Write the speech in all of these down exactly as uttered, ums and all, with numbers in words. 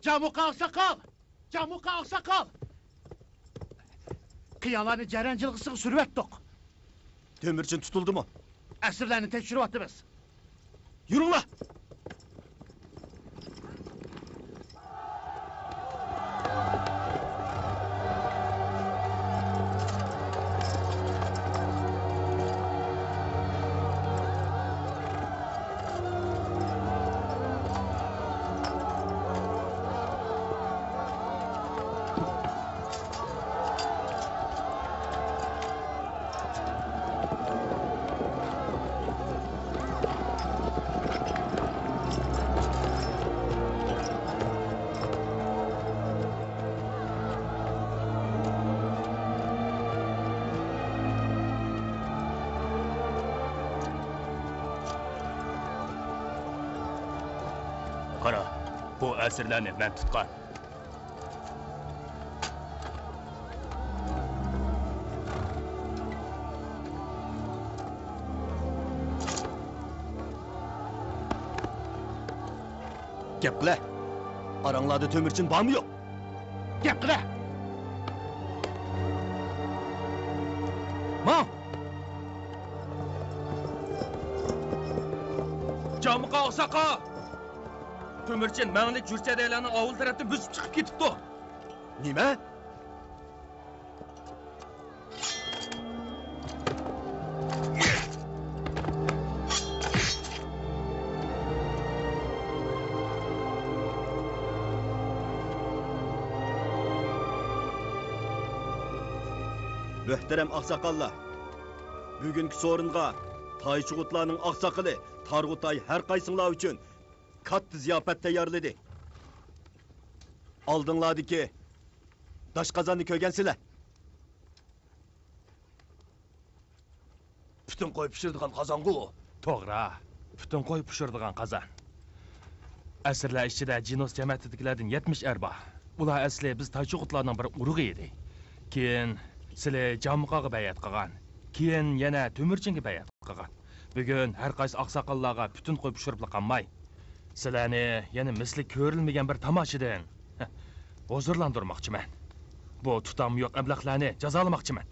جامۇقا ئاقساقال! جامۇقا ئاقساقال! قىيالارنى جەريان جىلغىسىغا سۈرۈۋەتتۇق. تۆمۈرچىن تۇتۇلدىمۇ؟ ئەسىرلەرنى تەكشۈرۈۋاتىمىز. يۈرۈڭلار! قارا، بۇ ئەسىرلەرنى مەن تۇتقان. گەپ قىلە! ئاراڭلاردا تۆمۈرچىن بارمۇ يوق؟ گەپ قىلە! ماڭ! جامۇقا ئاقساقال! تۆمۈرچىن مەڭلىك جۈرچەدەيلەرنىڭ ئاۋۇ تەرەپتىن بۆسۈپ چىقىپ كېتىپتۇ. نېمە؟ مۆھتەرەم ئاقساقاللار! بۈگۈنكى سورۇنغا تايچۇغۇتلارنىڭ ئاقساقىلى تارغۇتاي ھەر قايسىڭلار ئۈچۈن كاتتا زىياپەت تەييارلىدى. ئالدىڭلاردىكى داش قازاننى كۆرگەنسىلەر. پۈتۈن قوي پىشۇرىدىغان قازانغۇ ئۇ. توغرا، پۈتۈن قوي پىشۇرىدىغان قازان. ئەسىرلەر ئىچىدە جىنوس جەمەتىدىكىلەردىن يەتمىش ئەر بار. ئۇلار ئەسلى بىز تايچۇغۇتلارنىڭ بىر ئۇرۇقى ئىدى. كېيىن سىلى جامۇقاغا بەيئەت قىلغان. كېيىن يەنە تۆمۈرچىنگە بەيئەت قىلغان. بۈگۈن ھەر قايسى ئاقساقاللارغا پۈتۈن قوي پىشۇرۇپلا قالماي، سىلەرنى يەنە مىسلى كۆرۈلمىگەن بىر تاماشىدىن ھۇزۇرلاندۇرماقچىمەن. بۇ تۇتامى يوق ئەبلەخلەرنى جازالىماقچىمەن.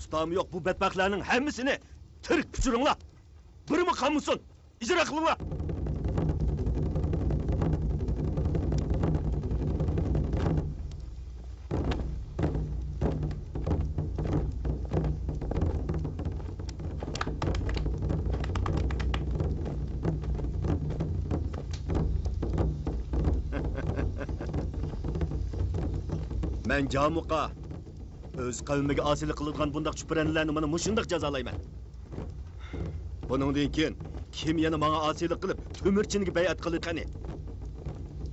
تۇتامى يوق بۇ بەتبەختلەرنىڭ ھەممىسىنى تىرىك پىشۇرۇڭلار. بىرىمۇ قالمىسۇن. ئىجرا قىلىڭلار! مەن جامۇقا. ئۆز قەۋمىگە ئاسىيلىق قىلىدىغان بۇنداق چۈپرەنلەرنى مانا مۇشۇنداق جازالايمەن. بۇنىڭدىن كېيىن كىم يەنە ماڭا ئاسىيلىق قىلىپ، تۆمۈرچىنگە بەيئەت قىلىدۇ قېنى؟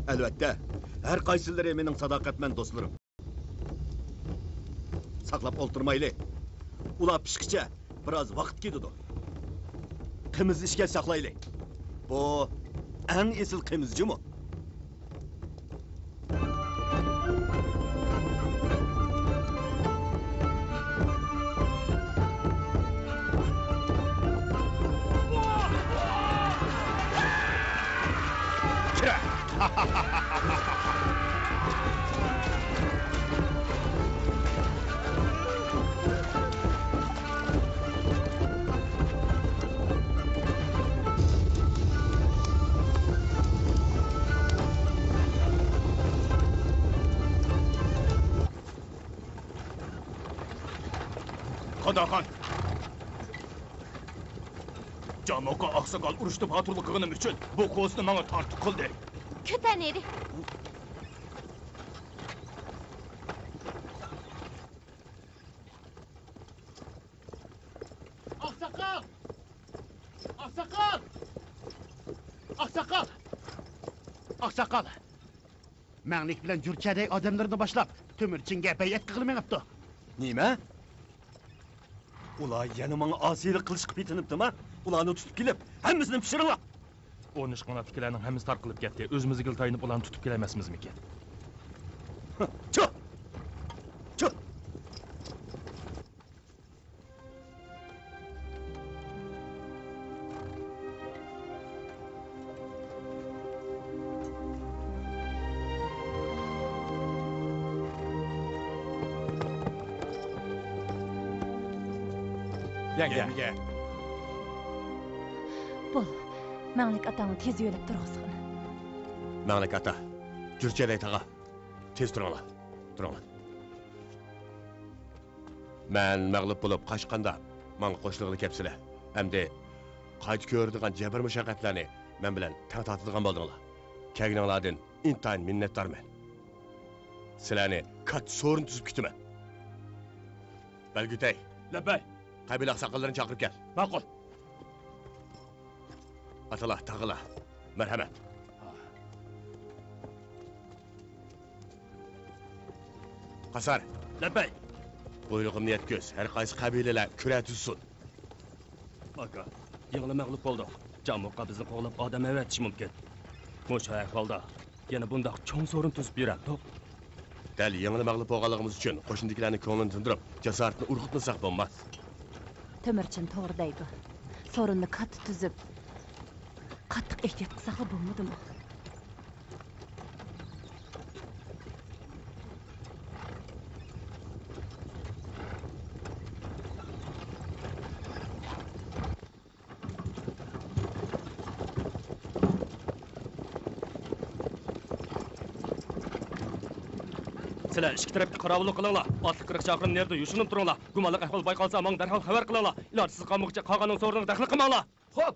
ئەلۋەتتە، ھەر قايسىلىرى مېنىڭ ساداقەتمەن دوستلىرىم. ساقلاپ ئولتۇرمايلى. ئۇلار پىشقىچە بىراز ۋاقىت كېتىدۇ. قىمىز ئىچكەچ ساقلايلى. بۇ ئەڭ ئېسىل قىمىز جۇمۇ. قاداخان! جامۇقا ئاقساقال ئۇرۇشتا باتۇرلۇق قىلغىنىم ئۈچۈن بۇ قوزىنى ماڭا تارتۇق قىلدى. كۆتەرنى ئىدى. ئاقساقال! ئاقساقال! ئاقساقال! ئاقساقال! مەڭلىك بىلەن جۈرچەدەي ئادەملىرىنى باشلاپ، تۆمۈرچىنگە بەيئەت قىلغىلى مېڭىپتۇ. نېمە؟ ئۇلار يەنە ماڭا ئاسىيلىق قىلىشقا پېتىنىپتىما؟ ئۇلارنى تۇتۇپ كېلىپ، ھەممىسىنى پىشۇرۇڭلار! ئون ئىككى قاناتتىكىلەرنىڭ ھەممىسى تارقىلىپ كەتتى. ئۆزىمىزگىلا تايىنىپ ئۇلارنى تۇتۇپ كېلەلمەسمىزمىكىن؟ چۇ! چۇ! يەڭگە. بول، مەڭلىك ئاتاڭنى تېز يۆلەپ تۇرغۇزغىن. مەڭلىك ئاتا، جۈرچەدەي تاغا، تېز تۇرۇڭلار، تۇرۇڭلار. مەن مەغلۇپ بولۇپ قاچقاندا، ماڭا قوشۇلغىلى كەپسىلە. ئەمدى قايتا كۆرىدىغان جەبىر-مۇشەققەتلەرنى مەن بىلەن تەڭ تارتىدىغان بولدۇڭلار. كەلگىنىڭلاردىن ئىنتايىن مىننەتدارمەن. سىلەرنى كاتتا سورۇن تۈزۈپ كۈتىمەن. بەلگۈتەي. لەببەي. قەبىلە ئاقساقاللىرىنى چاقىرىپ كەل. ماقۇل. ئاتىلار، تاغىلار، مەرھەمەت. قاسار. لەببەي. بۇيرۇقۇمنى يەتكۈز، ھەر قايسى قەبىلىلەر كۈرە تۈزسۇن. ئاكا، يېڭىلا مەغلۇپ بولدۇق. جامۇققا بىزنى قوغلاپ ئادەم ئەۋەتىشى مۇمكىن. مۇشۇ ئەھۋالدا يەنە بۇنداق چوڭ سورۇن تۈزۈپ يۈرەمدۇق؟ دەل يېڭىلا مەغلۇپ بولغانلىقىمىز ئۈچۈن قوشنىدىكىلەرنىڭ كۆڭلىنى تىندۇرۇپ، جاسارىتىنى ئۇرغۇتمىساق بولماس. تۆمۈرچىن توغرا دەيدۇ. سورۇننى كاتتا تۈزۈپ، قاتتىق ئېھتىيات قىلساقلا بولمىدىمۇ؟ سىلەر ئىككى تەرەپكە قاراۋۇللۇق قىلىڭلار. ئاتلىق قىرىق چاقىرىم نېرىدا يوشۇرۇنۇپ تۇرۇڭلار. گۇمانلىق ئەھۋال بايقالسا، ماڭا دەرھال خەۋەر قىلىڭلار. ئىلاجسىز قالمىغۇچە قاغاننىڭ سورۇنىغا دەخلى قىلماڭلار. خوپ.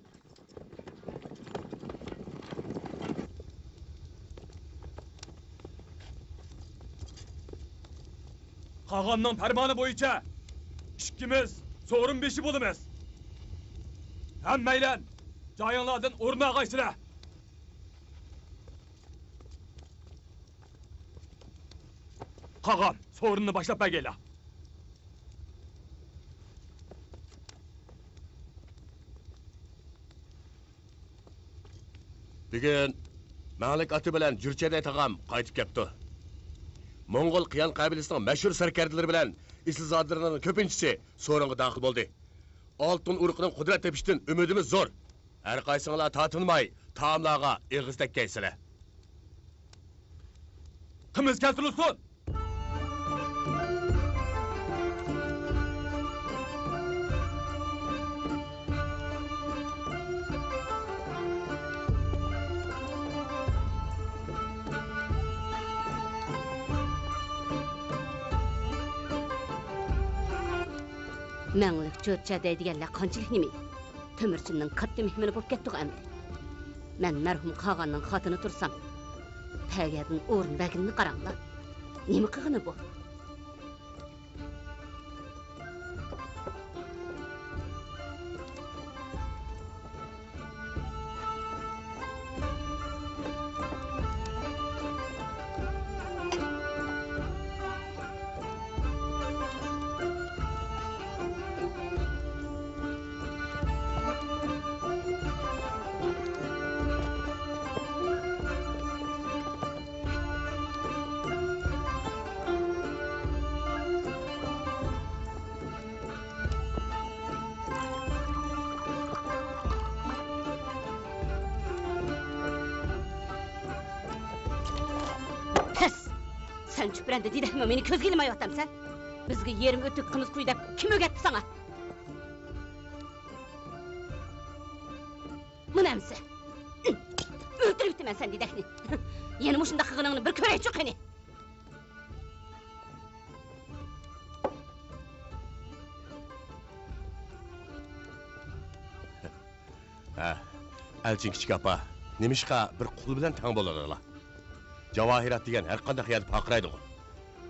قاغاننىڭ پەرمانى بويىچە ئىككىمىز سورۇن بېشى بولىمىز. ھەممەيلەن جايىڭلاردىن ئورۇن ئالغايسىلەر. قاغان، سورۇننى باشلاپ بەرگەيلا. بۈگۈن مەڭلىك ئاتا بىلەن جۈرچەدەي تاغام قايتىپ كەپتۇ. موڭغۇل قىيان قەبىلىسىنىڭ مەشھۇر سەركەردىلىرى بىلەن ئېسىلزادىلىرىنىڭ كۆپىنچىسى سورۇنغا داخىل بولدى. ئالتۇن ئۇرۇقىنىڭ قۇدرەت تېپىشىدىن ئۈمىدىمىز زور. ھەر قايسىڭلار تارتىنماي تائاملارغا ئېغىز تەگكەيسىلەر. قىمىز كەلتۈرۈلسۇن! مەڭلىك، جۈرچەدەي دېگەنلەر قانچىلىك نېمە؟ تۆمۈرچىننىڭ كاتتا مېھمىنى بولۇپ كەتتىغۇ ئەمدى. مەن مەرھۇم قاغاننىڭ خاتىنى تۇرسام، پەگەدىن ئورۇن بەرگىنىنى قاراڭلار. نېمە قىلغىنى بۇ؟ پەس! سەن چۈپرەندە دېدەكمۇ مېنى كۆزگە ئىلمايۋاتامسەن؟ بىزگە يېرىم ئۆتۈك قىمىز قۇي دەپ كىم ئۆگەتتى ساڭا؟ مانا ئەمسە. ئۆلتۈرۈۋېتىمەن سەن دېدەكنى. يەنە مۇشۇنداق قىلغىنىڭنى بىر كۆرەيچۇ قېنى. ھە، ئەلچىن كىچىك ئاپا، نېمىشقا بىر قۇل بىلەن تەڭ بولىدىلا؟ جاۋاھىرات دېگەن ھەر قانداق يەردە پارقىرايدىغۇ.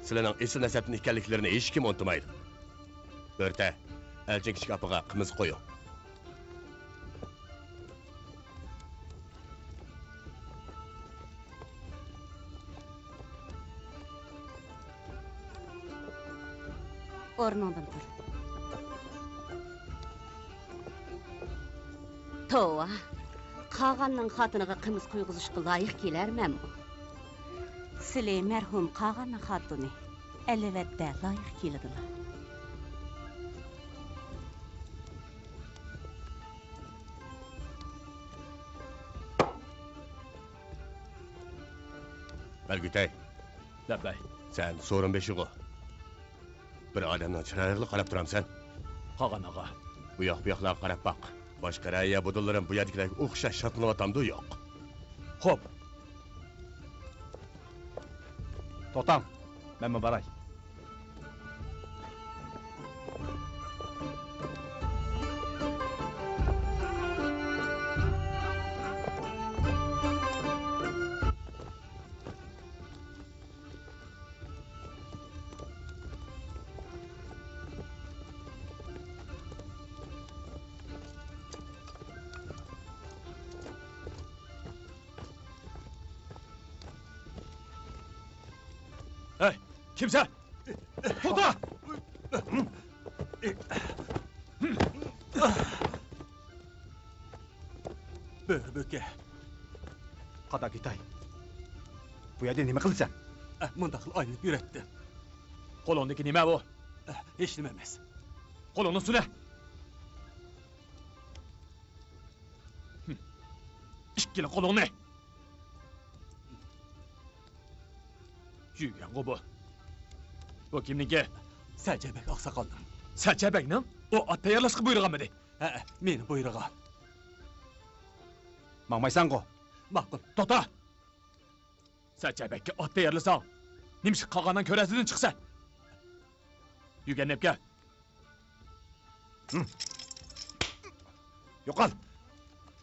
سىلەرنىڭ ئېسىل نەسەبتىن ئىكەنلىكلىرىنى ھېچكىم ئۇنتۇمايدۇ. بۆرتە، ئەلچىن كىچىك ئاپىغا قىمىز قويۇڭ. ئورنۇڭدىن تۇر. توۋا، قاغاننىڭ خاتىنىغا قىمىز قۇيغۇزۇشقا لايىق كېلەرمەنمۇ؟ سىلى مەرھۇم قاغاننىڭ خاتۇنى، ئەلۋەتتە لايىق كېلىدىلا. بەلگۈتەي. لەببەي. سەن سورۇن بېشىغۇ. بىر ئادەمنىڭ چىرايىغىلا قاراپ تۇرامسەن؟ قاغان ئاغا، ئۇياق-بۇياقلارغا قاراپ باق. باشقا رەئىيە بۇدۇنلىرىمۇ بۇ يەردىكىلەرگە ئوخشاش شادلىنىۋاتامدۇ يوق؟ خوپ. توختاڭ، مەنمۇ باراي. ھەي، كىمسەن؟ توختا! بۆرە بۆكە. قاداكىتاي، بۇ يەردە نېمە قىلىسەن؟ ئە، مۇنداقلا ئايلىنىپ يۈرەتتىم. قولۇڭدىكى نېمە بۇ؟ ئە، ھېچنېمە ئەمەس. قولۇڭنى سۇنە! ئىككىلا قولۇڭنى! يۈگەنغۇ بۇ. بۇ كىمنىڭكى؟ سەچەبەگ ئاقساقالنىڭ. سەچەبەگنىڭ؟ ئۇ ئات تەييارلاشقا بۇيرۇغانمىدى؟ ھەئە، مېنى بۇيرۇغان. ماڭمايسەنغۇ؟ ماقۇل. توختا! سەچەبەگكە ئات تەييارلىساڭ، نېمىشقا قاغاننىڭ كۆرەزىدىن چىقىسەن؟ يۈگەن ئەپكە. يوقال!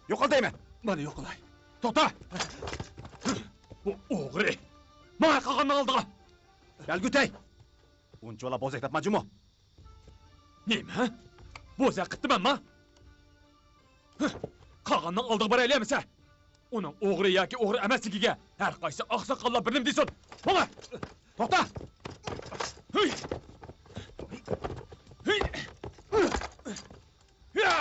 يوقال دەيمەن! مانا يوقىلاي. توختا! بۇ ئوغرى! ماڭا قاغاننىڭ ئالدىغا! بەلگۈتەي! ئۇنچىۋالا بوزەك تاپما جۇمۇ! نېمە؟ بوزەك قىپتىمەنما؟ قاغاننىڭ ئالدىغا بارايلى ئەمىسە! ئۇنىڭ ئوغرى ياكى ئوغرى ئەمەسلىكىگە ھەر قايسى ئاقساقاللار بىر نېمە دېسۇن. ماڭا! توختا! ھۈي! ھۈي! يا!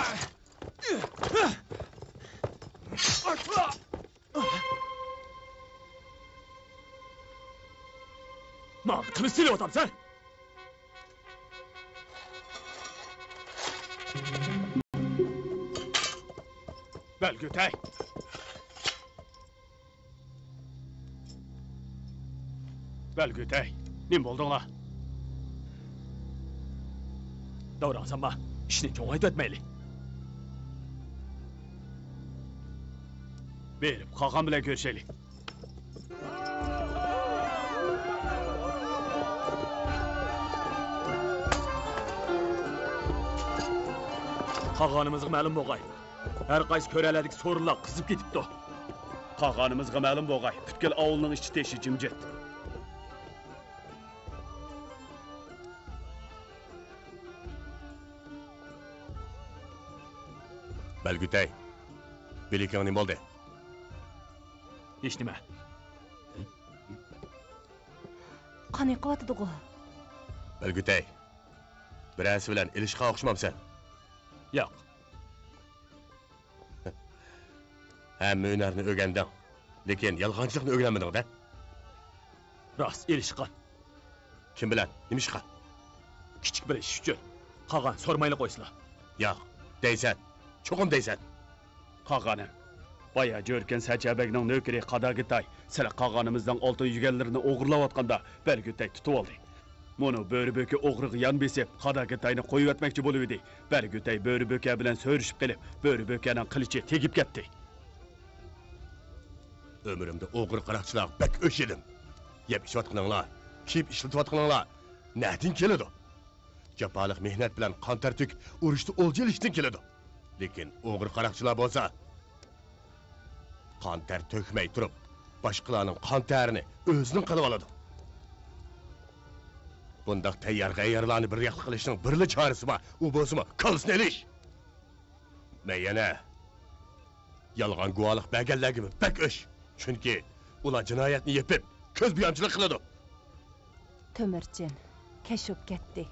ماڭا قىلىچ سېلىۋاتامسەن؟ بەلگۈتەي! بەلگۈتەي! نېمە بولدۇڭلار؟ داۋراڭسانما، ئىشنى چوڭايتىۋەتمەيلى. بېرىپ قاغان بىلەن كۆرۈشەيلى. قاغانىمىزغا مەلۇم بولغاي، ھەر قايسى كۆرەلەردىكى سورۇنلار قىزىپ كېتىپتۇ. قاغانىمىزغا مەلۇم بولغاي، پۈتكۈل ئاۋۇلنىڭ ئىچى تېشى جىمجىت. بەلگۈتەي، بىلىكىڭ نېمە بولدى؟ ھېچنېمە. قان ئېقىۋاتىدىغۇ. بەلگۈتەي، بىرەرسى بىلەن ئېلىشقان ئوخشىمامسەن؟ ياق. ھەممە ھۈنەرنى ئۆگەندىڭ، لېكىن يالغانچىلىقنى ئۆگىنەلمىدىڭ-دە. راست، ئېلىشقان. كىم بىلەن؟ نېمىشقا؟ كىچىك بىر ئىش ئۈچۈن. قاغان سورىمايلا قويسىلا. ياق، دەيسەن. چوقۇم دەيسەن. قاغانىم، بايا جۆركەن سەچەبەگنىڭ نۆكىرى قاداگىتاي سىلى قاغانىمىزنىڭ ئالتۇن يۈگەنلىرىنى ئوغرىلاۋاتقاندا بەلگۈتەي تۇتۇۋالدى. مۇنۇ بۆرە بۆكە ئوغرىغا يان بېسىپ، قاداكىتاينى قويۇۋەتمەكچى بولۇۋىدى. بەلگۈتەي بۆرە بۆكە بىلەن سۆرۈشۈپ قېلىپ، بۆرە بۆكەنىڭ قىلىچى تېگىپ كەتتى. ئۆمرۈمدە ئوغرى قاراقچىلارغا بەك ئۆچ يېدىم. يەپ ئىچىۋاتقىنىڭلار، كىيىپ ئىشلىتىۋاتقىنىڭلار نەدىن كېلىدۇ؟ جاپالىق مېھنەت بىلەن قان تەر تۆكۈپ، ئۇرۇشتا ئولجا ئېلىشتىن كېلىدۇ. لېكىن ئوغرى قاراقچىلار بولسا، قان تەر تۆكمەي تۇرۇپ، باشقىلارنىڭ قان تەرىنى ئۆزىنىڭ قىلىۋالىدۇ. بۇنداق تەييار-غەييارلارنى بىر ياقلىق قىلىشنىڭ بىرلا چارىسى بار، ئۇ بولسىمۇ كاللىسىنى ئېلىش. مەن يەنە يالغان گۇۋاھلىق بەرگەنلەرگىمۇ بەك ئۆچ. چۈنكى ئۇلار جىنايەتنى يېپىپ، كۆز بويامچىلىق قىلىدۇ. تۆمۈرچىن، كەچ بولۇپ كەتتى.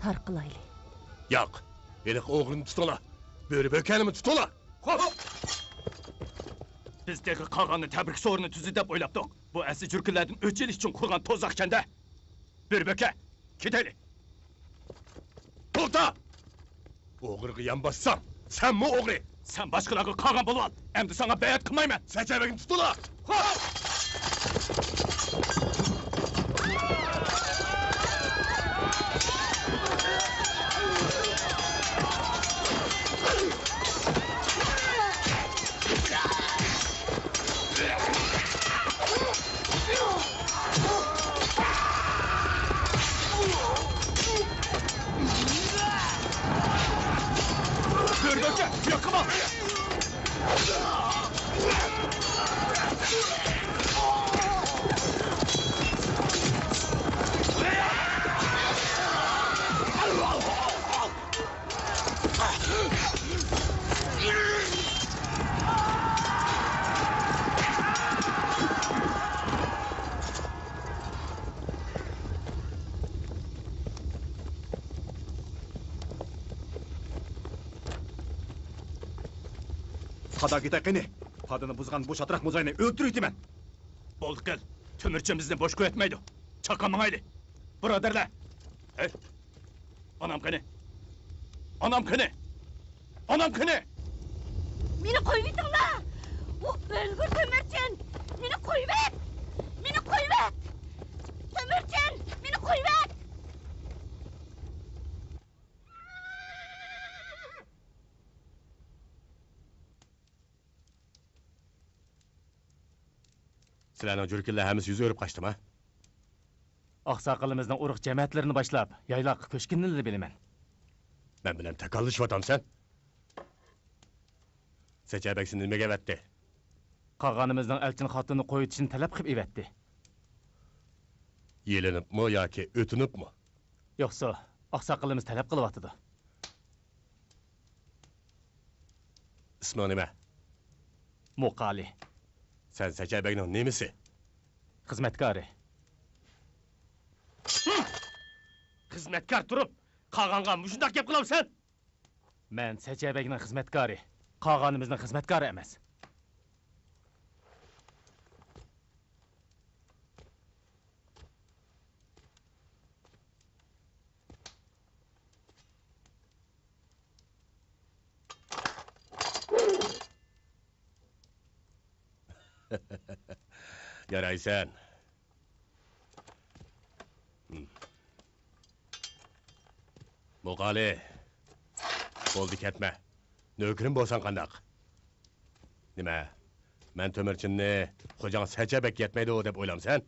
تارقىلايلى. ياق، ھېلىقى ئوغرىنى تۇتۇڭلار. بۆرە بۆكەنىمۇ تۇتۇڭلار. خوپ! بىز تېخى قاغاننى تەبرىك سورۇنى تۈزدى دەپ ئويلاپتۇق. بۇ ئەسلى جۈركىلەردىن ئۆچ ئېلىش ئۈچۈن قۇرغان تۇزاقكەن-دە. بۆرە بۆكە، كېتەيلى. توختا! ئوغرىغا يان باسساڭ، سەنمۇ ئوغرى! سەن باشقىلارغا قاغان بولۇۋال، ئەمدى ساڭا بەئەت قىلمايمەن! سەچەبەگنى تۇتۇڭلار! خوپ! ياقىما! پادا كېتەي قېنى! پادىنى بۇزغان بۇ شاتراق موزاينى ئۆلتۈرۈۋېتىمەن! بولدى قىل! تۆمۈرچىن بىزنى بوش قويۇۋەتمەيدۇ! چاققان ماڭايلى! بۇرادەرلەر! ھەي! ئانام قېنى؟ ئانام قېنى؟ ئانام قېنى؟ مېنى قويۇۋېتىڭلار! ئۇ ئۆلگۈر تۆمۈرچىن! مېنى قويۇۋەت! مېنى قويۇۋەت! تۆمۈرچىن! مېنى قويۇۋەت! سىلەرنىڭ جۈركىلەر ھەممىسى يۈز ئۆرۈپ قاچتىما؟ ئاقساقىلىمىزنىڭ ئۇرۇق جەمەتلىرىنى باشلاپ، يايلاققا كۆچكىنىنىلا بىلىمەن. مەن بىلەن تاكاللىشىۋاتامسەن؟ سەچەبەگ سېنى نېمىگە ئەۋەتتى؟ قاغانىمىزنىڭ ئەلچىن خاتۇننى قويۇۋېتىشنى تەلەپ قىلىپ ئېۋەتتى. يېلىنىپمۇ ياكى ئۆتۈنۈپمۇ؟ يوقسۇ، ئاقساقىلىمىز تەلەپ قىلىۋاتىدۇ. ئىسمىڭ نېمە؟ موقالى. سەن سەچەبەگنىڭ نېمىسى؟ خىزمەتكارى. خىزمەتكار تۇرۇپ، قاغانغا مۇشۇنداق گەپ قىلامسەن؟ مەن سەچەبەگنىڭ خىزمەتكارى، قاغانىمىزنىڭ خىزمەتكارى ئەمەس. يارايسەن. موقالى. بولدى، كەتمە. نۆكىرىم بولساڭ قانداق؟ نېمە، مەن تۆمۈرچىننى خوجاڭ سەچەبەگكە يەتمەيدۇ دەپ ئويلامسەن؟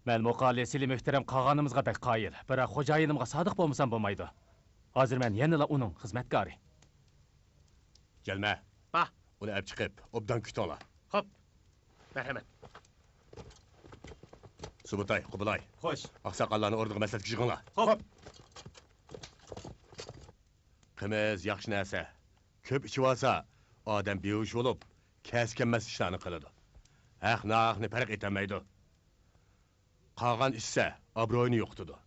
مەن موقالى سىلى مۆھتەرەم قاغانىمىزغا بەك قايىل، بىراق خوجايىنىمغا سادىق بولمىسام بولمايدۇ. ھازىر مەن يەنىلا ئۇنىڭ خىزمەتكارى. جەلمە. ھا. ئۇنى ئەپ چىقىپ، ئوبدان كۈتۈڭلار. خوپ. مەرھەمەت. سۇبۇتاي، قۇبلاي. خوش. ئاقساقاللارنى ئوردىغا مەسلىھەتكە يىغىڭلار. خوپ. قىمىز ياخشى نەرسە. كۆپ ئىچىۋالسا، ئادەم بىھوش بولۇپ، كەسى كەلمەس ئىشلارنى قىلىدۇ. ھەق-ناھەقنى پەرق ئېتەلمەيدۇ. قاغان ئىچسە، ئابرۇيىنى يوقىتىدۇ.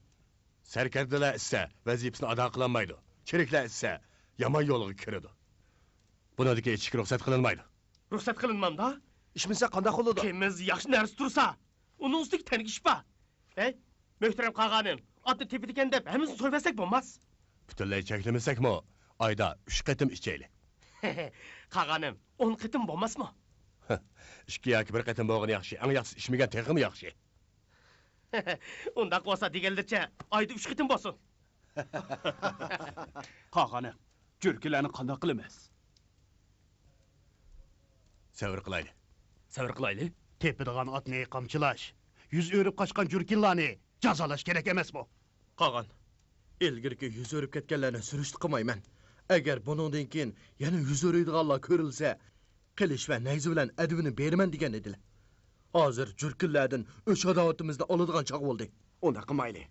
سەركەردىلەر ئىچسە، ۋەزىپىسىنى ئادا قىلالمايدۇ. چىرىكلەر ئىچسە، يامان يولغا كىرىدۇ. بۇنىڭدىكى ئىچىشكە رۇخسەت قىلىنمايدۇ. رۇخسەت قىلىنمامدا؟ ئىچمىسە قانداق بولىدۇ؟ قىمىز ياخشى نەرسە تۇرسا، ئۇنىڭ ئۈستىگە تەنگە ئىش بار. ھەي، مۆھتەرەم قاغانىم، ئاتنى تېپىدىكەن دەپ ھەممىسىنى سويۇۋەتسەك بولماس؟ پۈتۈنلەي چەكلىمىسەكمۇ، ئايدا ئۈچ قېتىم ئىچەيلى. قاغانىم، ئون قېتىم بولماسمۇ؟ ئىككى ياكى بىر قېتىم بولغىنى ياخشى، ئەڭ ياخشىسى ئىچمىگەن تېخىمۇ ياخشى. ئۇنداق بولسا دېگەنلىرىچە ئايدا ئۈچ قېتىم بولسۇن. قاغانىم، جۈركىلەرنى قانداق قىلىمىز؟ سەۋر قىلايلى. سەۋر قىلايلى؟ تېپىدىغان ئاتنى قامچىلاش، يۈز ئۆرۈپ قاچقان جۈركىلارنى جازالاش كېرەك ئەمەسمۇ؟ قاغان، ئىلگىرىكى يۈز ئۆرۈپ كەتكەنلەرنى سۈرۈشتە قىلمايمەن. ئەگەر بۇنىڭدىن كېيىن يەنە يۈز ئۆرۈيدىغانلار كۆرۈلسە، قىلىچ ۋە نەيزە بىلەن ئەدىۋىنى بېرىمەن دېگەن ئىدىلە. ھازىر جۈركىلەردىن ئۆچ-ئاداۋىتىمىزنى ئالىدىغان چاغ بولدى. ئۇنداق قىلمايلى.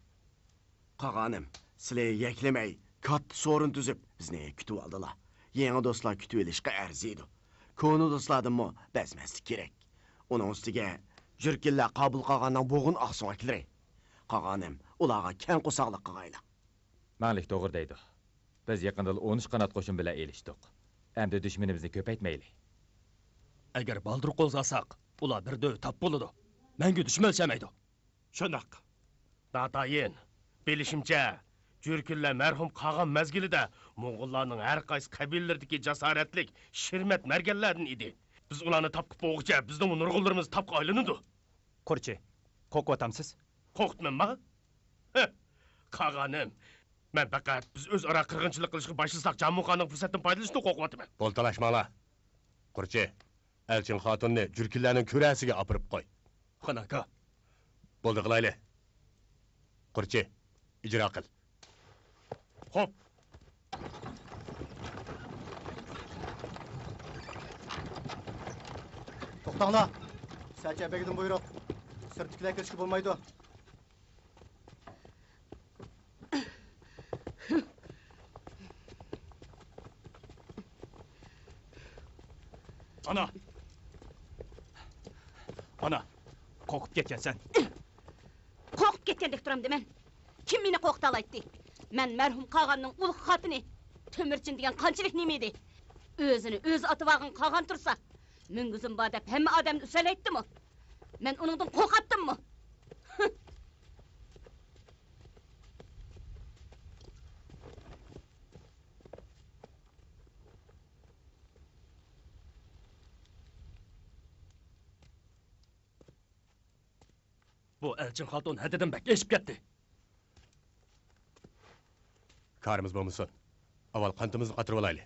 قاغانىم، سىلى يەكلىمەي، كاتتا سورۇن تۈزۈپ، بىزنى كۈتۈۋالدىلا. يېڭى دوستلار كۈتۈۋېلىشقا ئەرزىيدۇ. كونا دوستلاردىنمۇ بەزمەسلىك كېرەك. ئۇنىڭ ئۈستىگە، جۈركىلەر قابۇل قاغاننىڭ بوغۇن ئاقسۆڭەكلىرى. قاغانىم، ئۇلارغا كەڭ قورساقلىق قىلغايلا. مەڭلىك توغرا دەيدۇ. بىز يېقىندىلا ئون ئۈچ قانات قوشۇن بىلەن ئېلىشتۇق. ئەمدى دۈشمىنىمىزنى كۆپەيتمەيلى. ئەگەر بالدۇر قوزغىساق، ئۇلار بىردىن تاپ بولىدۇ. مەڭگۈ دۈشمەنلىشەلمەيدۇ. شۇنداق. ناتايىن، بىلىشىمچە، جۈركۈنلەر مەرھۇم قاغان مەزگىلىدە موڭغۇللارنىڭ ھەر قايسى قەبىلىلىرىدىكى جاسارەتلىك، شىرمەت مەرگەنلەردىن ئىدى. بىز ئۇلارنى تاپقا بولغۇچە، بىزنىڭمۇ نۇرغۇنلىرىمىز تاپقا ئايلىنىدۇ. قۇرچى، قورقۇۋاتامسىز؟ قورقۇتمامما؟ ھە، قاغانىم، مەن پەقەت بىز ئۆزئارا قىرغىنچىلىق قىلىشقا باشلىساق، جامۇقانىڭ پۇرسەتتىن پايدىلىنىشىدىن قورقۇۋاتىمەن. بولدى، تالاشماڭلار. قۇرچى، ئەلچىن خاتۇننى جۈركىلەرنىڭ كۈرەسىگە ئاپىرىپ قوي. خاناكا. بولدى، قىلايلى. قۇرچى، ئىجرا قىل. خوپ. توختاڭلار! سەچە بېگىدىن بۇيرۇق. سىرتتىكىلەر كىرىشكە بولمايدۇ. ئانا! ئانا! قورقۇپ كەتكەنسەن. قورقۇپ كەتكەندەك تۇرامدىمەن؟ كىم مېنى قورقۇتالايتتى؟ مەن مەرھۇم قاغاننىڭ ئۇلۇغ خاتىنى. تۆمۈرچىن دېگەن قانچىلىك نېمە ئىدى؟ ئۆزىنى ئۆزى ئاتىۋالغان قاغان تۇرسا، مۈڭگۈزۈم بار دەپ ھەممە ئادەمنى ئۈسەلەيتتىمۇ؟ مەن ئۇنىڭدىن قورقاتتىممۇ؟ بۇ ئەلچىن خاتۇن ھەددىدىن بەك ئېشىپ كەتتى. كارىمىز بولمىسۇن. ئاۋۋال قانىتىمىزنى قاتۇرۇۋالايلى.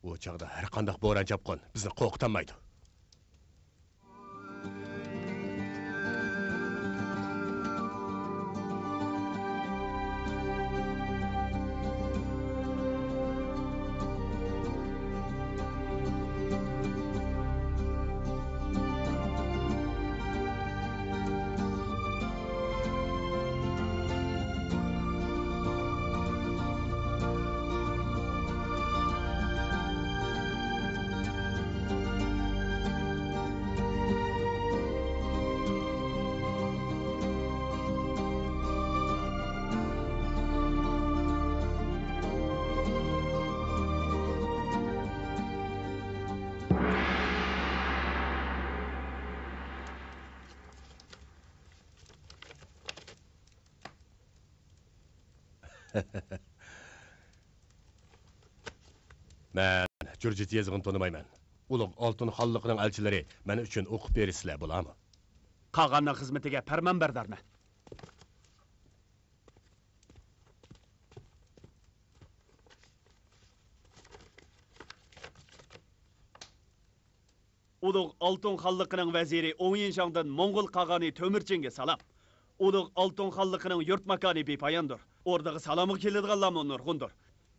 ئۇ چاغدا ھەر قانداق بوران-چاپقۇن بىزنى قورقۇتالمايدۇ. مەن جۇرجىت يېزىقىنى تونۇمايمەن. ئۇلۇغ ئالتۇن خانلىقىنىڭ ئەلچىلىرى مەن ئۈچۈن ئوقۇپ بېرىسىلەر، بولامۇ؟ قاغاننىڭ خىزمىتىگە پەرمانبەردارمەن. ئۇلۇغ ئالتۇن خانلىقىنىڭ ۋەزىرى ئوڭ يىنشاڭدىن موڭغۇل قاغانى تۆمۈرچىنگە سالام. ئۇلۇغ ئالتۇن خانلىقىنىڭ يۇرت ماكانى بىپاياندۇر. ئوردىغا سالامغا كېلىدىغانلارمۇ نۇرغۇندۇر.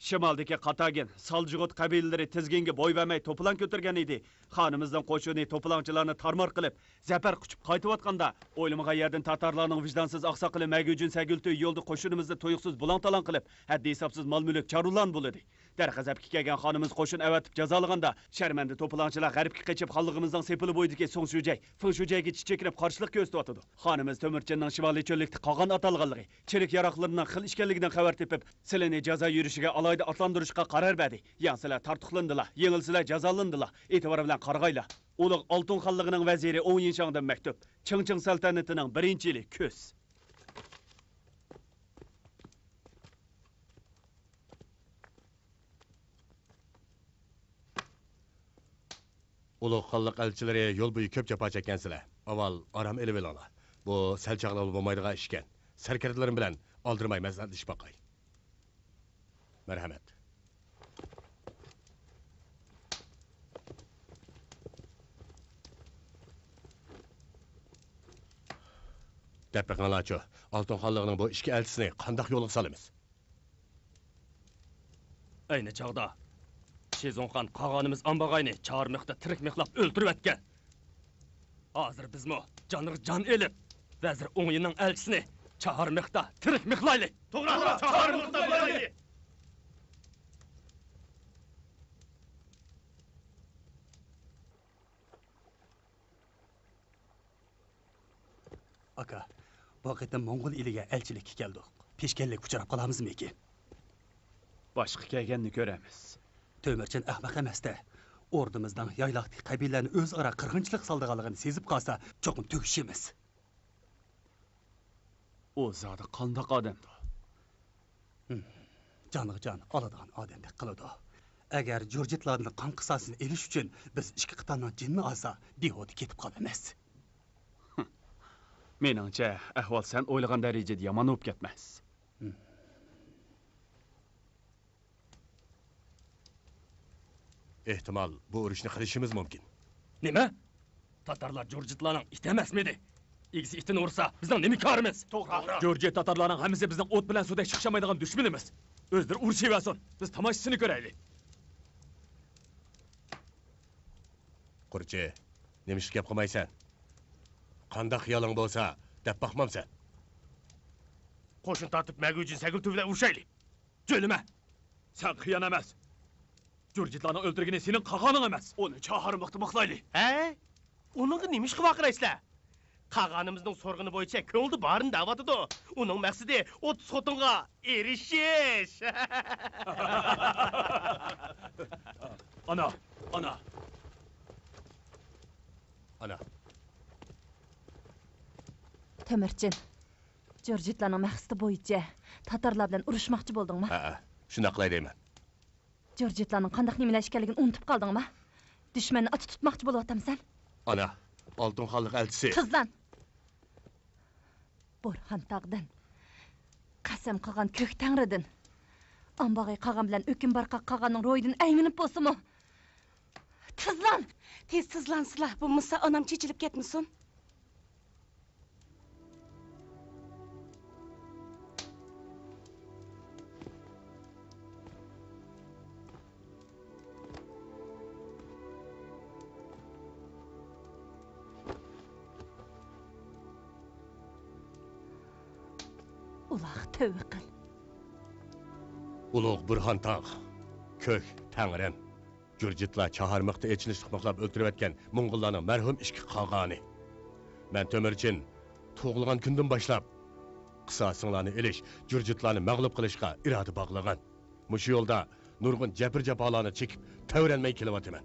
شىمالدىكى قاتاگىن، سالجۇغۇت قەبىلىلىرى تىزگىنگە بوي بەرمەي توپىلاڭ كۆتۈرگەن ئىدى. خانىمىزنىڭ قوشۇنى توپىلاڭچىلارنى تارمار قىلىپ، زەپەر قۇچۇپ قايتىۋاتقاندا، ئويلىمىغان يەردىن تاتارلارنىڭ ۋىجدانسىز ئاقساقىلى مەگۈجۈن سەگۈلتۈي يولدا قوشۇنىمىزنى تۇيۇقسىز بۇلاڭ-تالاڭ قىلىپ، ھەددى-ھېسابسىز مال-مۈلۈك، چارۋىلارنى بۇلىدى. دەرغەزەپكە كەلگەن خانىمىز قوشۇن ئەۋەتىپ جازالىغاندا، شەرمەندە توپىلاڭچىلار غەربكە قېچىپ، خانلىقىمىزنىڭ سېپىلى بويىدىكى سۇڭ شۇجەي، فېڭ شۇجەيگىچە چېكىنىپ قارشىلىق كۆرسىتىۋاتىدۇ. خانىمىز تۆمۈرچىننىڭ شىمالىي چۆللۈكتە قاغان ئاتالغانلىقى، چېرىك ياراقلىرىنىڭ خىل ئىكەنلىكىدىن خەۋەر تېپىپ، سىلىنى جازا يۈرۈشىگە ئالاھىدە ئاتلاندۇرۇشقا قارار بەردى. يەڭسىلەر تارتۇقلىنىدىلا، يېڭىلسىلەر جازالىنىدىلا. ئېتىبار بىلەن قارىغايلا. ئۇلۇغ ئالتۇن خانلىقىنىڭ ۋەزىرى ئوڭ يىنشاڭدىن مەكتۇپ. چىڭچىڭ سەلتەنىتىنىڭ بىرىنچى يىلى كۈز. ئۇلۇغ خانلىق ئەلچىلىرى يول بويى كۆپ جاپا چەككەنسىلەر. ئاۋۋال ئارام ئېلىۋېلىڭلار. بۇ سەل چاغلىغىلى بولمايدىغان ئىشكەن. سەركەردىلىرىم بىلەن ئالدىرىماي مەسلىھەتلىشىپ باقاي. مەرھەمەت. دەپ بېقىڭلارچۇ، ئالتۇن خانلىقنىڭ بۇ ئىككى ئەلچىسىنى قانداق يولغا سالىمىز؟ ئەينى چاغدا شىزۇڭخان قاغانىمىز ئامباغاينى چارمىختا تىرىك مىخلاپ ئۆلتۈرۈۋەتكەن. ھازىر بىزمۇ جانغا جان ئېلىپ، ۋەزىر ئوڭيىنىڭ ئەلچىسىنى چارمىختا تىرىك مىخلايلى. توغرا، چارمىختا مىخلايلى. ئاكا، بۇ قېتىم موڭغۇل ئېلىگە ئەلچىلىككە كەلدۇق. پېشكەللىككە ئۇچراپ قالامىزمىكىن؟ باشقا كەلگەننى كۆرەرمىز. تۆمۈرچىن ئەخمەق ئەمەستە. ئوردىمىزنىڭ يايلاقتىكى قەبىلىلەرنى ئۆزئارا قىرغىنچىلىق سالىدىغانلىقىنى سېزىپ قالسا، چوقۇم تۈگىشىمىز. ئۇ زادى قانداق ئادەمدۇ؟ ھىم، جانغا جان ئالىدىغان ئادەمدەك قىلىدۇ. ئەگەر جۇرجىتلاردىن قان قىساسىنى ئېلىش ئۈچۈن بىز ئىككى قىتاننىڭ جېنىنى ئالسا، بىھۇدە كېتىپ قالىمىز. مېنىڭچە، ئەھۋال سەن ئويلىغان دەرىجىدە يامان بولۇپ كەتمەس. ھىم. ئېھتىمال، بۇ ئۇرۇشنى قىلىشىمىز مۇمكىن. نېمە؟ تاتارلار جۇرجىتلارنىڭ ئىتى ئەمەسمىدى؟ ئىگىسى ئىتىنى ئۇرسا، بىزنىڭ نېمە كارىمىز؟ توغرا. جۇرجىت تاتارلارنىڭ ھەممىسى بىزنىڭ ئوت بىلەن سۇدەك چىقىشالمايدىغان دۈشمىنىمىز. ئۆزلىرى ئۇرۇشۇۋەرسۇن، بىز تاماشىسىنى كۆرەيلى. قۇرچى، نېمىشقا گەپ قىلمايسەن؟ قانداق خىيالىڭ بولسا، دەپ باقمامسەن؟ قوشۇن تارتىپ، مەگۈجۈن سەگىل تۈۋىلەر ئۇرۇشايلى. جۆلىمە! سەن خىيان ئەمەس. جۇرجىتلارنىڭ ئۆلتۈرگىنى سېنىڭ قاغانىڭ ئەمەس. ئۇنى چاھارماقتا ماقلايلى. ھە؟ ئۇنىڭغا نېمىشقا ۋارقىرايسىلەر؟ قاغانىمىزنىڭ سورىغىنى بويىچە كۆڭلىدە بارىنى دەۋاتىدۇ. ئۇنىڭ مەقسىتى ئوتتۇز خوتۇنغا ئېرىشىش. ئانا، ئانا. ئانا. تۆمۈرچىن، جۇرجىتلارنىڭ مەقسىتى بويىچە تاتارلار بىلەن ئۇرۇشماقچى بولدۇڭمۇ؟ ھەئە، شۇنداق قىلاي دەيمەن. جۇرجىتلارنىڭ قانداق نېمىلەر ئىكەنلىكىنى ئۇنتۇپ قالدىڭمۇ؟ دۈشمەننى ئاچا تۇتماقچى بولۇۋاتامسەن؟ ئانا، ئالتۇن خانلىق ئەلچىسى. تىزلان! بورھان تاغدىن، قەسەم قىلغان كۆك تەڭرىدىن، ئامباغاي قاغان بىلەن ئۆكۈم بارقاق قاغاننىڭ روھىدىن ئەيمىنىپ بولسىمۇ، تىزلان! تېز تىزلانسىلا، بولمىسا ئانام چېچىلىپ كەتمىسۇن. ئۇلارغا تەۋە قىل. ئۇلۇغ بۇرھان تاغ، كۆك تەڭرىم. جۇرجىتلار چاھارمىقتا ئېچىنىشلىق مىخلاپ ئۆلتۈرۈۋەتكەن موڭغۇللارنىڭ مەرھۇم ئىككى قاغانى. مەن تۆمۈرچىن تۇغۇلغان كۈندىن باشلاپ قىساسىڭلارنى ئېلىش، جۇرجىتلارنى مەغلۇپ قىلىشقا ئىرادە باغلىغان. مۇشۇ يولدا نۇرغۇن جەبىر-جاپالارنى چېكىپ، تەۋرەنمەي كېلىۋاتىمەن.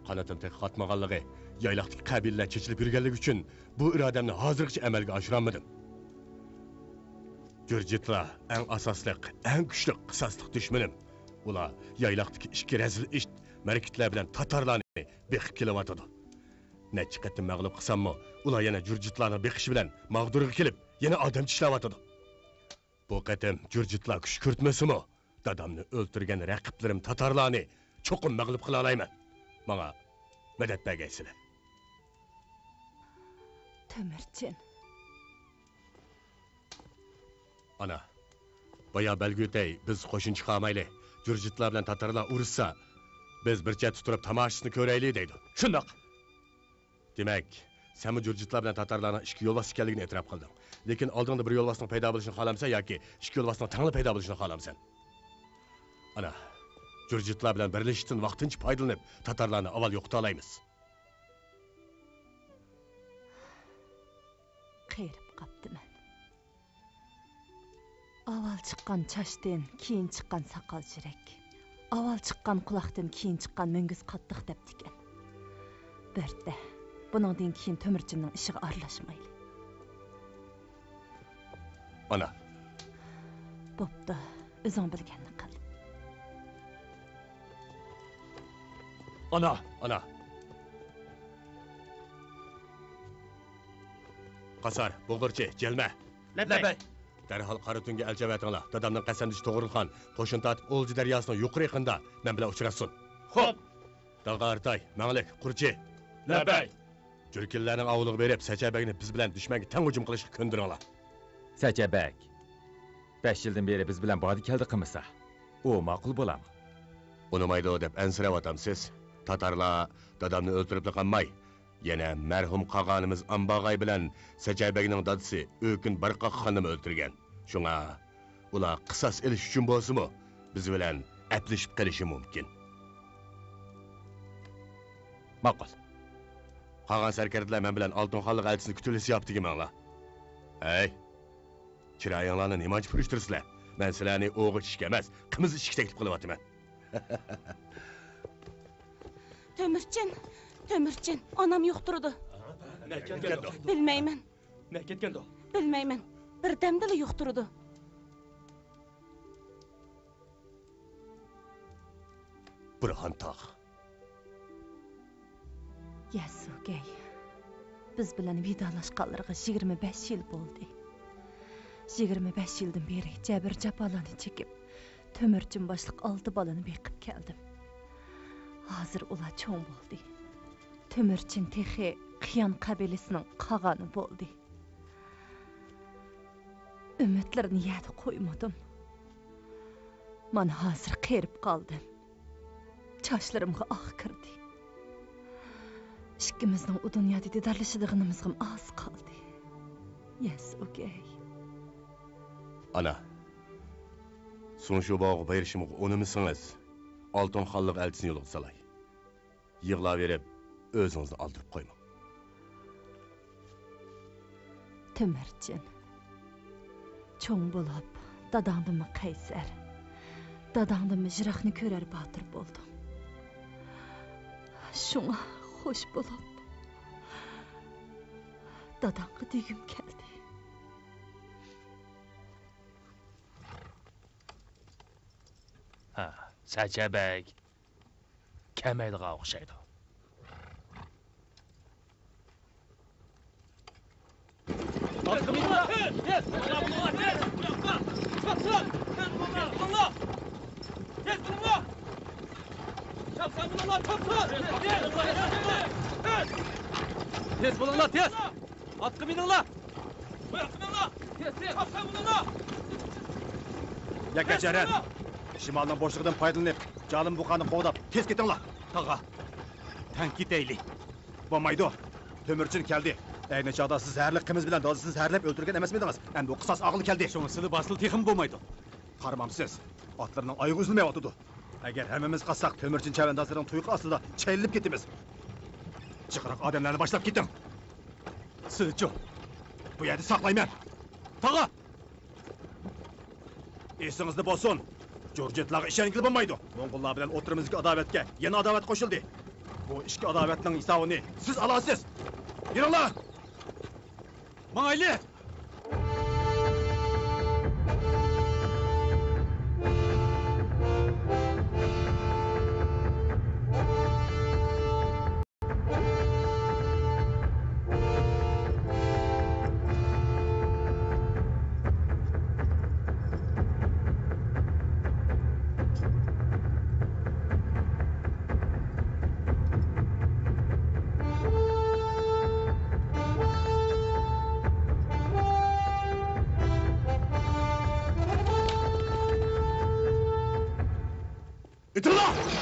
قانىتىم تېخى قاتمىغانلىقى، يايلاقتىكى قەبىلىلەر چېچىلىپ يۈرگەنلىكى ئۈچۈن بۇ ئىرادەمنى ھازىرغىچە ئەمەلگە ئاشۇرالمىدىم. جۇرجىتلار ئەڭ ئاساسلىق، ئەڭ كۈچلۈك قىساسلىق دۈشمىنىم. ئۇلار يايلاقتىكى ئىككى رەزىل ئىت مەركىتلەر بىلەن تاتارلارنى بېقىپ كېلىۋاتىدۇ. نەچچە قېتىم مەغلۇپ قىلساممۇ، ئۇلار يەنە جۇرجىتلارنىڭ بېقىشى بىلەن ماغدۇرغا كېلىپ، يەنە ئادەم چىشلەۋاتىدۇ. بۇ قېتىم جۇرجىتلار كۈچ كۆرسەتمىسىمۇ، دادامنى ئۆلتۈرگەن رەقىبلىرىم تاتارلارنى چوقۇم مەغلۇپ قىلالايمەن. ماڭا مەدەت بەرگەيسىلەر. تۆمۈرچىن. ئانا، بايا بەلگە ئۆتەي، بىز قوشۇن چىقارمايلى. جۇرجىتلار بىلەن تاتارلار ئۇرۇشسا، بىز بىر چەتتە تۇرۇپ تاماشىسىنى كۆرەيلى دەيدۇ. شۇنداق. دېمەك، سەنمۇ جۇرجىتلار بىلەن تاتارلارنىڭ ئىككى يولۋاس ئىكەنلىكىنى ئېتىراپ قىلدىڭ. لېكىن ئالدىڭدا بىر يولۋاسنىڭ پەيدا بولۇشىنى خالامسەن ياكى ئىككى يولۋاسنىڭ تەڭلا پەيدا بولۇشىنى خالامسەن؟ ئانا، جۇرجىتلار بىلەن بىرلىشىشتىن ۋاقتىنچە پايدىلىنىپ، تاتارلارنى ئاۋۋال يوقىتالايمىز. قېرىپ قاپتىمەن. ئاۋۋال چىققان چاچتىن كېيىن چىققان ساقال چىرىك، ئاۋۋال چىققان قۇلاقتىن كېيىن چىققان مۈڭگۈز قاتتىق دەپتىكەن. بىردە، بۇنىڭدىن كېيىن تۆمۈرچىننىڭ ئىشىغا ئارىلاشمايلى. ئانا. بوپتۇ، ئۆزۈڭ بىلگەننى قىل. ئانا! ئانا! قاسار، بۇغدۇرچى، جەلمە! لەببەي! دەرھال قاراتۈنگە ئەلچى ئەۋەتىڭلار، دادامنىڭ قەسەمدىشى توغرۇلخان قوشۇن تارتىپ ئولجا دەرياسىنىڭ يۇقىرى يېقىنىدا مەن بىلەن ئۇچراشسۇن. خوپ! داغا ئارتاي، مەڭلىك، قۇرچى! لەببەي! جۈركىلىلەرنىڭ ئاۋۇلىغا بېرىپ، سەچەبەگنى بىز بىلەن دۈشمەنگە تەڭ ھۇجۇم قىلىشقا كۆندۈرۈڭلار. سەچەبەگ، بەش يىلدىن بېرى بىز بىلەن باردا-كەلدە قىلمىسا، ئۇ ماقۇل بولامۇ؟ ئۇنىمايدۇ دەپ ئەنسىرەۋاتامسىز؟ تاتارلار دادامنى ئۆلتۈرۈپلا قالماي، يەنە مەرھۇم قاغانىمىز ئامباغاي بىلەن سەچەبەگنىڭ دادىسى ئۆكۈن بارقاق خاننىمۇ ئۆلتۈرگەن. شۇڭا ئۇلار قىساس ئېلىش ئۈچۈن بولسىمۇ، بىز بىلەن ئەپلىشىپ قېلىشى مۇمكىن. ماقۇل. قالغان سەركەردىلەر مەن بىلەن ئالتۇن خانلىق ئەلچىسىنى كۈتۈۋېلىش زىياپىتىگە ماڭلا. ھەي! چىرايىڭلارنى نېمانچە پۈرۈشتۈرىسىلەر؟ مەن سىلەرنى ئوغۇچ ئىشىك ئەمەس، قىمىز ئىشىك تەكلىپ قىلىۋاتىمەن. تۆمۈرچىن، تۆمۈرچىن، ئانام يۇقتۇرىدۇ. نەگە كەتكەندۇ؟ بىلمەيمەن. نەگە كەتكەندۇ؟ بىلمەيمەن. بىردەمدىلا يۇقتۇرىدۇ. بۇرھان تاغ. يەسۇگەي، بىز بىلەن ۋىدالاشقانلىرىغا يىگىرمە بەش يىل بولدى. يىگىرمە بەش يىلدىن بېرى جەبىر-جاپالارنى چېكىپ، تۆمۈرچىن باشلىق ئالتە بالىنى بېقىپ كەلدىم. ھازىر ئۇلار چوڭ بولدى. تۆمۈرچىن تېخى قىيان قەبىلىسىنىڭ قاغانى بولدى. ئۈمىدلىرىنى يەردە قويمىدىم. مانا ھازىر قېرىپ قالدىم. چاچلىرىمغا ئاق كىردى. ئىككىمىزنىڭ ئۇ دۇنيادا دىدارلىشىدىغىنىمىزغىمۇ ئاز قالدى. يەس، ئوكەي. ئانا، سۇڭشۇباۋغا بېرىشىمغا ئۇنىمىسىڭىز، ئالتۇن خانلىق ئەلچىسىنى يولغا سالاي. يىغلاۋېرىپ، ئۆزىڭىزنى ئالدىرىپ قويماڭ. تۆمۈرچىن، چوڭ بولۇپ، داداڭدىنمۇ قەيسەر، داداڭدىنمۇ يىراقنى كۆرەر باتۇر بولدۇڭ. شۇڭا خوش بولۇپ، داداڭغا دېگۈم كەلدى. ھە، سەچەبەگ كەمەيدىغان ئوخشايدۇ. تېز بولۇڭلار، تېز! ئاتقا مىنىڭلار! يەككە چەرەن! شىمالنىڭ بوشلۇقىدىن پايدىلىنىپ، جالىم بۇقانى قوغداپ، تېز كېتىڭلار! تاغا، تەڭ كېتەيلى! بولمايدۇ! تۆمۈرچىن كەلدى! ئەينى چاغدا سىز زەھەرلىك قىمىز بىلەن دادىسىنى زەھەرلەپ ئۆلتۈرگەن ئەمەسمىدىڭىز؟ ئەمدى ئۇ قىساس ئالغىلى كەلدى! شۇڭا سىلى باسىلا تېخىمۇ بولمايدۇ! قارىمامسىز؟ ئاتلىرىنىڭ ئايىغى ئۈزۈلمەيۋاتىدۇ! ئەگەر ھەممىمىز قاچساق، تۆمۈرچىن چەۋەندازلىرىنىڭ تۇيىقى ئاستىدا چەيلىنىپ كېتىمىز! جىقراق ئادەملەرنى باشلاپ كېتىڭ! سىلىچۇ، بۇ يەردە ساقلايمەن! تاغا! ئېسىڭىزدە بولسۇن، جۇرجىتلارغا ئىشەنگىلى بولمايدۇ. موڭغۇللار بىلەن ئوتتۇرىمىزدىكى ئاداۋەتكە يەنە ئاداۋەت قوشۇلدى. بۇ ئىككى ئاداۋەتنىڭ ھېسابىنى سىز ئالارسىز. يۈرۈڭلار! ماڭايلى! ئېتىڭلار!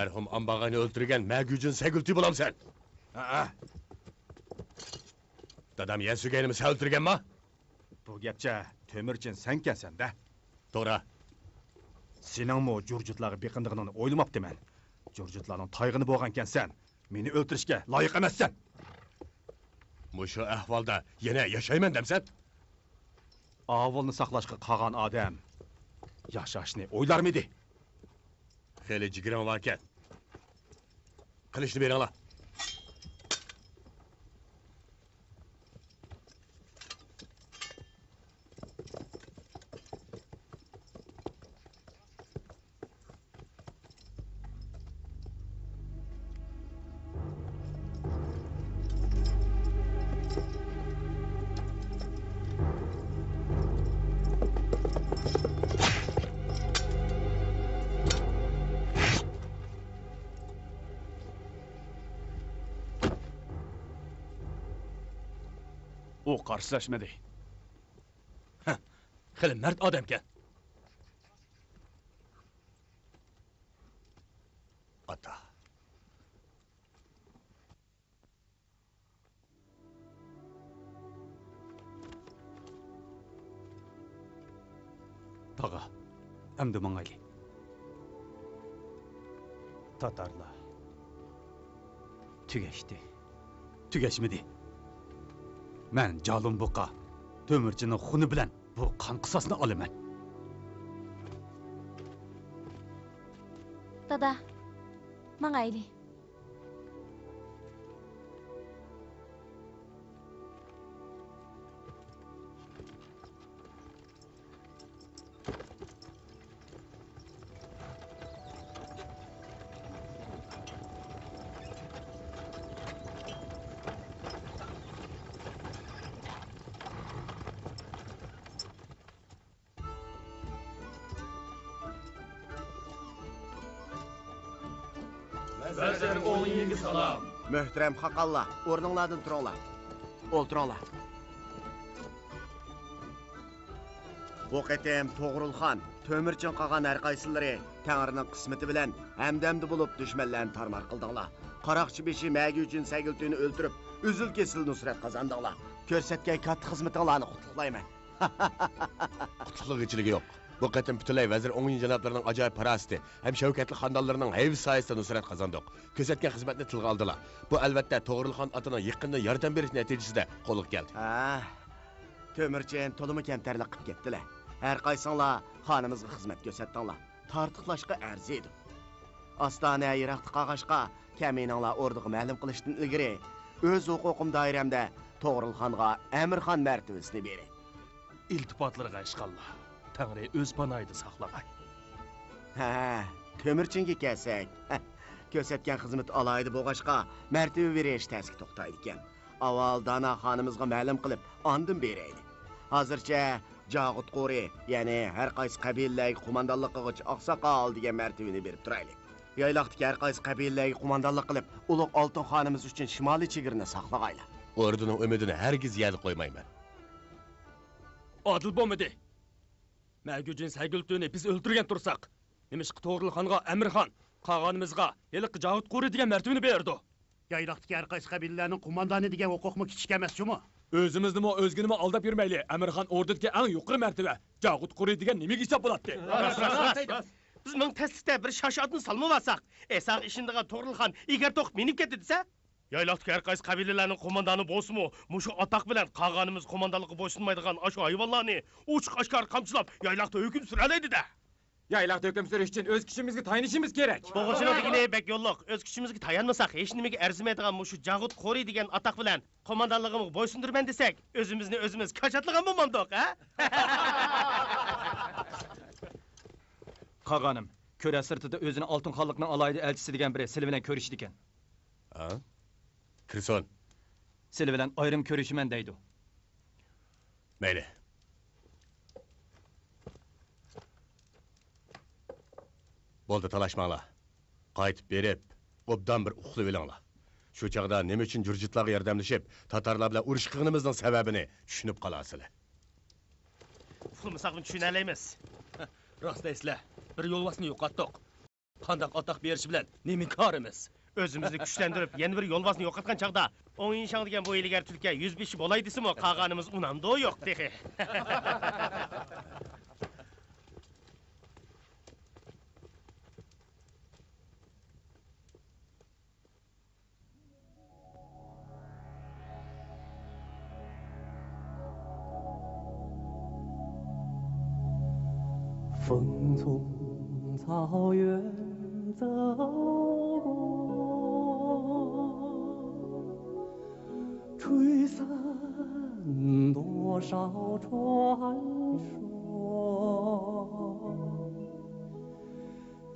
مەرھۇم ئامباغاينى ئۆلتۈرگەن مەگۈجۈن سەگۈلتى بولامسەن؟ ھەئە. دادام يەنسۈگەينىمۇ سەن ئۆلتۈرگەنما؟ بۇ گەپچە تۆمۈرچىن سەنكەنسەن-دە. توغرا. سېنىڭمۇ جۇرجۇتلارغا بېقىنىدىغىنىڭنى ئويلىماپتىمەن. جۇرجۇتلارنىڭ تايغىنى بولغانكەنسەن، مېنى ئۆلتۈرۈشكە لايىق ئەمەسسەن. مۇشۇ ئەھۋالدا يەنە ياشايمەن دەمسەن؟ ئاۋۇلنى ساقلاشقا قالغان ئادەم ياشاشنى ئويلارمىدى؟ خېلى جىگىرىڭ باركەن. قىلىچنى بېرىڭلار. قارشىلاشمىدى. ھە، خېلى مەرد ئادەمكەن. ئاتا. تاغا، ئەمدى ماڭايلى. تاتارلار تۈگەشتى. تۈگەشمىدى. مەن جالۇنبۇقا تۆمۈرچىنىڭ خۇنى بىلەن بۇ قان قىساسنى ئالىمەن. دادا، ماڭايلى. ۋەزىر ئوڭيىنگە سالام. مۆھتەرەم خاقانلار، ئورنۇڭلاردىن تۇرۇڭلار. ئولتۇرۇڭلار. بۇ قېتىم توغرۇلخان، تۆمۈرچىن قالغان ھەر قايسىلىرى تەڭرىنىڭ قىسمىتى بىلەن ھەمدەمدە بولۇپ دۈشمەنلەرنى تارمار قىلدىڭلار. قاراقچى بېشى مەگۈجۈن سەگۈلتۈنى ئۆلتۈرۈپ، ئۈزۈل-كېسىل نۇسرەت قازاندىڭلار. كۆرسەتكەن كاتتا خىزمىتىڭلارنى قۇتلۇقلايمەن. قۇتلۇقلىغۇچىلىكى يوق. بۇ قېتىم پۈتۈنلەي ۋەزىر ئوڭيىن جانابلىرىنىڭ ئاجايىپ پاراسىتى ھەم شەۋكەتلىك خاندانلىرىنىڭ ھەيۋىسى سايىسىدا نۇسرەت قازاندۇق. كۆرسەتكەن خىزمەتنى تىلغا ئالدىلا. بۇ، ئەلۋەتتە، توغرۇلخان ئاتىنىڭ يېقىندىن ياردەم بېرىش نەتىجىسىدە قولغا كەلدى. ھە، تۆمۈرچىن تولىمۇ كەمتەرلىك قىپ كەتتىلە. ھەر قايسىڭلار خانىمىزغا خىزمەت كۆرسەتتىڭلار. تارتۇقلاشقا ئەرزىيدۇ. ئاستانە يىراقتا قالغاچقا، كەمىنىڭلار ئوردىغا مەلۇم قىلىشتىن ئىلگىرى، ئۆز ھوقۇقۇم دائىرەمدە توغرۇلخانغا ئەمىرخان مەرتىۋىسىنى بېرەي. ئىلتىپاتلىرىغا ئىشقاللا، تەڭرى ئۆز پاناھىدا ساقلىغاي. ھە، تۆمۈرچىنگە كەلسەك، كۆرسەتكەن خىزمىتى ئالاھىدە بولغاچقا، مەرتىۋە بېرىش تەسكە توختايدىكەن. ئاۋۋال دانا خانىمىزغا مەلۇم قىلىپ، ئاندىن بېرەيلى. ھازىرچە جاغۇت قورى، يەنى ھەر قايسى قەبىلىلەرگە قوماندانلىق قىلغۇچى ئاقساقال دېگەن مەرتىۋىنى بېرىپ تۇرايلى. يايلاقتىكى ھەر قايسى قەبىلىلەرگە قوماندانلىق قىلىپ، ئۇلۇغ ئالتۇن خانىمىز ئۈچۈن شىمالىي چېگرىنى ساقلىغايلا. ئوردىنىڭ ئۈمىدىنى ھەرگىز يەردە قويمايمەن. ئادىل بولمىدى. مەگۈجۈن سەگۈلتۈنى بىز ئۆلتۈرگەن تۇرساق، نېمىشقا توغرۇلخانغا ئەمىرخان، قاغانىمىزغا ھېلىقى جاغۇت قورى دېگەن مەرتىۋىنى بېرىدۇ؟ يايلاقتىكى ھەر قايسى قەبىلىلەرنىڭ قوماندانى دېگەن ھوقۇقمۇ كىچىك ئەمەسچۇمۇ؟ ئۆزىمىزنىمۇ، ئۆزگىنىمۇ ئالداپ يۈرمەيلى. ئەمىرخان ئوردىدىكى ئەڭ يۇقىرى مەرتىۋە. جاغۇت قورى دېگەن نېمىگە ھېساب بولاتتى؟ راست، راست، راست. بىز مىڭ تەسلىكتە بىر شاش ئاتنى سالمىۋالساق، ئەساغا ئىشىنىدىغان توغرۇلخان ئېگەر توقۇپ مىنىپ كەتتى دېسە؟ يايلاقتىكى ھەر قايسى قەبىلىلەرنىڭ قوماندانى بولسىمۇ، مۇشۇ ئاتاق بىلەن قاغانىمىز قوماندانلىقىغا بويسۇنمايدىغان ئاشۇ ھايۋانلارنى ئوچۇق-ئاشكارا قامچىلاپ، يايلاقتا ھۆكۈم سۈرەلەيدۇ-دە. يايلاقتا ھۆكۈم سۈرۈش ئۈچۈن ئۆز كۈچىمىزگە تايىنىشىمىز كېرەك. بوغۇچىنىڭ دېگىنى بەك يوللۇق. ئۆز كۈچىمىزگە تايانمىساق، ھېچنېمىگە ئەرزىمەيدىغان مۇشۇ جاغۇت قورى دېگەن ئاتاق بىلەن قوماندانلىقىمغا بويسۇندۇرىمەن دېسەك، ئۆزىمىزنى ئۆزىمىز كاچاتلىغان بولمامدۇق، ھە؟ قاغانىم، كۆرە سىرتىدا ئۆزىنى ئالتۇن خانلىقنىڭ ئالاھىدە ئەلچىسى دېگەن بىرى سىلى بىلەن كۆرۈشىدىكەن. ھە؟ كىرسۇن. سىلى بىلەن ئايرىم كۆرۈشىمەن دەيدۇ. مەيلى. بولدى، تالاشماڭلار. قايتىپ بېرىپ، ئوبدان بىر ئۇخلىۋېلىڭلار. شۇ چاغدا نېمە ئۈچۈن جۇرجىتلارغا ياردەملىشىپ، تاتارلار بىلەن ئۇرۇش قىلغىنىمىزنىڭ سەۋەبىنى چۈشىنىپ قالارسىلەر. ئۇخلىمىساقمۇ چۈشىنەلەيمىز. راست دەيسىلەر، بىر يولۋاسنى يوقاتتۇق. قانداق ئاتاق بېرىشى بىلەن نېمە كارىمىز؟ ئۆزىمىزنى كۈچلەندۈرۈپ، يەنە بىر يولۋاسنى يوقاتقان چاغدا، ئوڭ يىنشاڭ دېگەن بۇ ھىيلىگەر تۈلكە يۈزبېشى بولاي دېسىمۇ، قاغانىمىز ئۇنامدۇ يوق تېخى. 风从草原走过，吹散多少传说。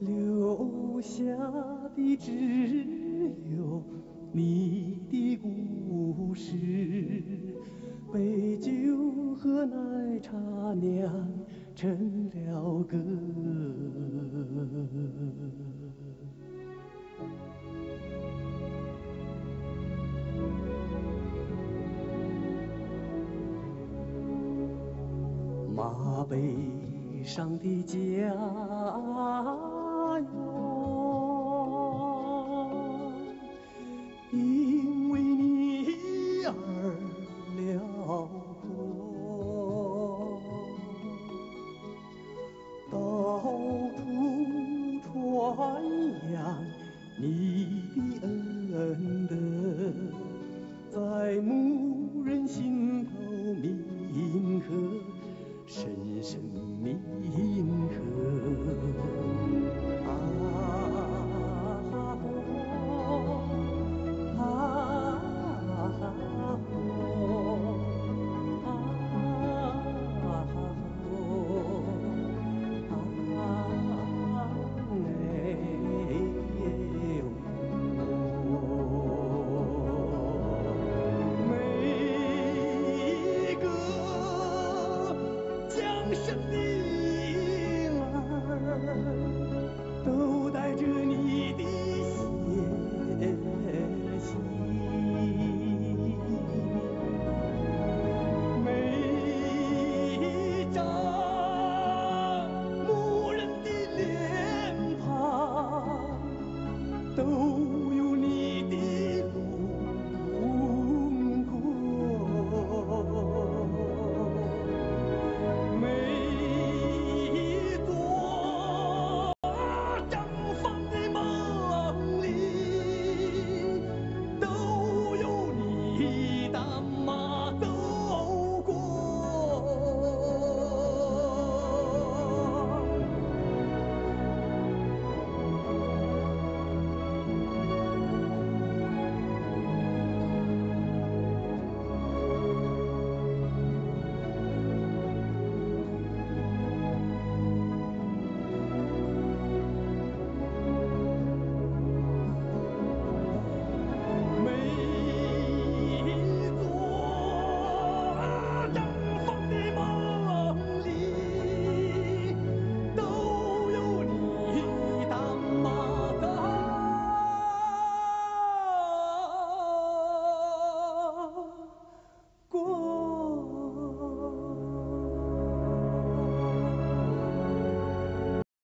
留下的只有你的故事，杯酒和奶茶酿成了歌。马背上的家园。